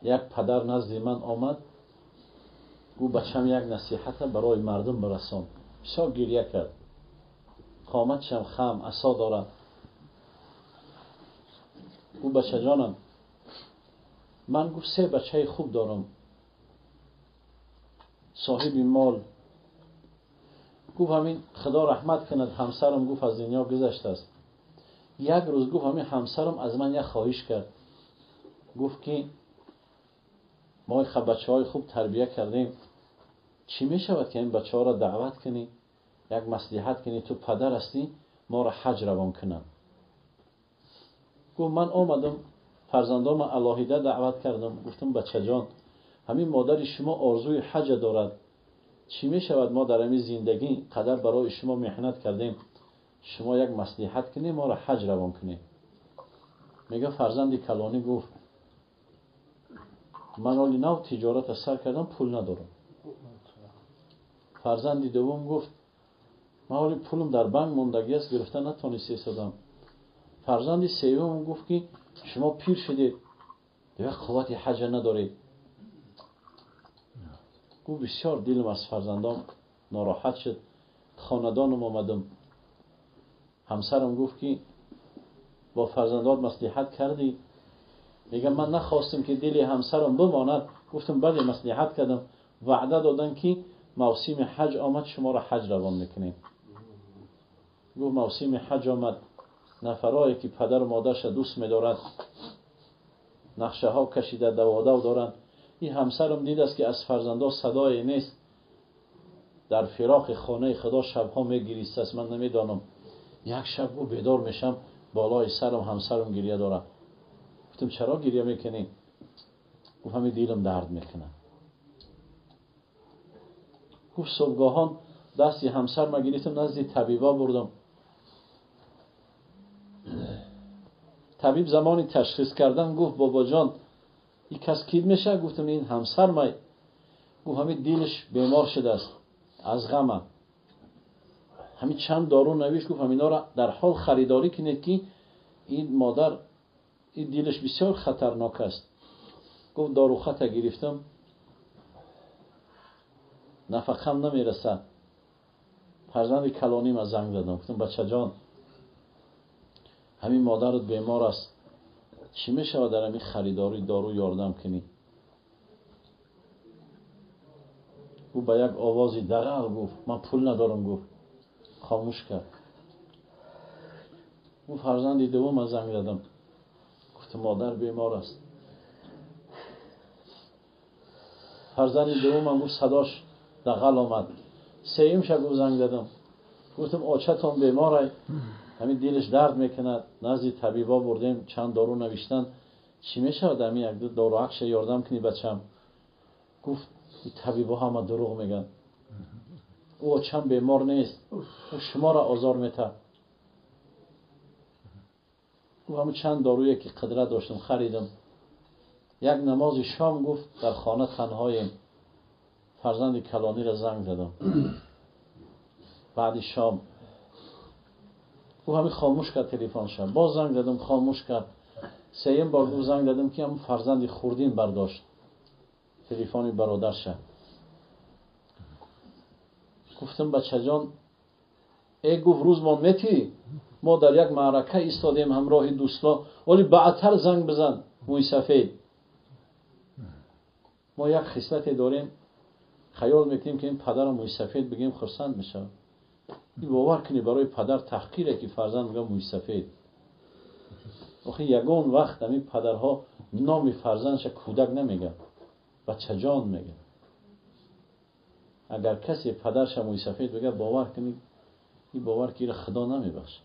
Як падар назди ман омад, гуфт бачам як насиҳата барои мардум бирасон. Бисёр гиря кард. Қоматшам хам, асо дорад. Гуфт бачаҷонам, ман гуфт се бачаи хуб дорам, соҳиби мол. Гуфт ҳамин худо раҳмат кунад, ҳамсарам гуфт аз дунё гузаштааст. Як рӯз гуфт ҳамин ҳамсарам аз ман як хоҳиш кард. Гуфт ки мо бачаҳои хуб тарбия кардем, чӣ мешавад ки ин бачаҳоро даъват кунӣ, як маслиҳат кунӣ, ту падар ҳастӣ, моро ҳаҷ равон кунам. Гуфт ман омадам, фарзандонро алоҳида даъват кардам, гуфтам бачаҷон, ҳамин модари шумо орзуи ҳаҷ дорад, чӣ мешавад мо дар ҳамин зиндагӣ қадар барои шумо меҳнат кардем, шумо як маслиҳат кунед, моро ҳаҷ равон кунед. Мега фарзанди калонӣ гуфт ман оли нав тиҷорат сар кардам, пул надорам. Фарзанди дуввум гуфт ман оли пулам дар банк мондагӣ аст, гирифта натонистам. Фарзанди севум гуфт ки шумо пир шудед, дигар қуввати ҳаҷа надоред. Гуфт бисёр дилам аз фарзандом нороҳат шуд. Хонадонам омадам, ҳамсарам гуфт ки бо фарзандот маслиҳат кардӣ? Мегам ман нахостам ки дили ҳамсарам бимонад. Гуфтам бале, маслиҳат кардам, ваъда додам ки мавсими ҳаҷ омад, шуморо ҳаҷ равон мекунем. Гуфт мавсими ҳаҷ омад, нафарое ки падару модарша дӯст медорад, нақшаҳо кашида даводав доранд. Ин ҳамсарам дидааст ки аз фарзандо садое нест, дар фироқи хонаи худо шабҳо мегиристааст. Ман намедонам, як шаб гуфт бедор мешам, болои сарам ҳамсарам гиря дорад. Гуфтам чаро гиря мекунӣ? Гуфт ҳамин дилам дард мекунад. Гуфт субҳгоҳон дасти ҳамсарма гирифтам, назди табиба бурдам. Табиб замони ташхис кардан гуфт бобоҷон, ин кас кид мешавад? Гуфтам ин ҳамсармай. Гуфт ҳамин дилаш бемор шудааст аз ғама. Ҳамин чанд дору навишт, гуфт ҳаминҳоро дар ҳол харидорӣ кунед ки ин модар, ин дилаш бисёр хатарнок аст. Гуфт дорухата гирифтам, нафақам намерасад. Фарзанди калонима занг задам, гуфтам бачаҷон, ҳамин модарат бемор аст, чӣ мешавад дар ҳамин харидории дору ёрдам кунӣ? Ӯ ба як овози дағал гуфт ман пул надорам. Гуфт хомӯш кард. Ӯ фарзанди дуввума занг задам, гуфт модар бемор аст. Фарзанди дуввумам гуфт садош дағал омад. Сеюмша гуфт занг задам, гуфтам очатон беморай, ҳамин дилаш дард мекунад, назди табиба бурдем, чанд дору навиштан, чӣ мешавад ҳамин як ду доруакша ёрдам кунӣ бачам? Гуфт ин табибо ҳама дурӯғ мегӯянд, ӯ очам бемор нест, ӯ шуморо озор метаҳад. Гуфт ҳамин чанд доруе ки қудрат доштам харидам. Як намози шом гуфт дар хона танҳоем, фарзанди калониро занг задам. Баъди шом ӯ ҳамин хомӯш кард телефонша, боз занг задам, хомӯш кард. Сеюм бор гуфт занг задам ки ҳамин фарзанди хурдин бардошт телефони бародарша. Гуфтам бачаҷон, э гуфт рӯзмон метӣ, мо дар як маърака истодем ҳамроҳи дӯсто, вале баъдтар занг бизан мӯйсафед. Мо як хислате дорем, хаёл мекунем ки ин падарро мӯйсафед бигем хурсанд мешавад. Ин бовар кунӣ барои падар таҳқире ки фарзанд мегӯяд мӯйсафед. Охи ягон вақт ҳамин падарҳо номи фарзандша кӯдак намегӯяд, бачаҷон мегӯяд. Агар касе падарша мӯйсафед бигӯяд, бовар кунӣ, ин бовар ки иро худо намебахшад.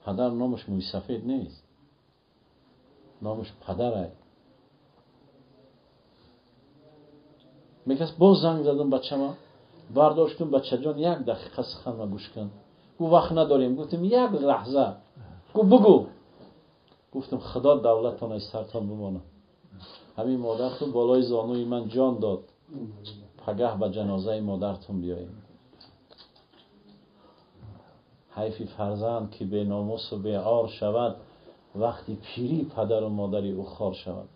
Падар номаш мӯйсафед нест, номаш падарай. Мегӯяд боз занг задам бачама, бардоштум, бачаҷон як дақиқа суханма гӯш кун. Гуфт вақт надорем. Гуфтам як лаҳза. Гуфт бугӯ. Гуфтам худо давлатон аз сартон бимонад. Ҳамин модартон болои зонуи ман ҷон дод, пагаҳ ба ҷанозаи модартон биёем. Ҳайфи фарзанд ки беномусу беор шавад, وقتی پیری پدر و مادری او خار شود.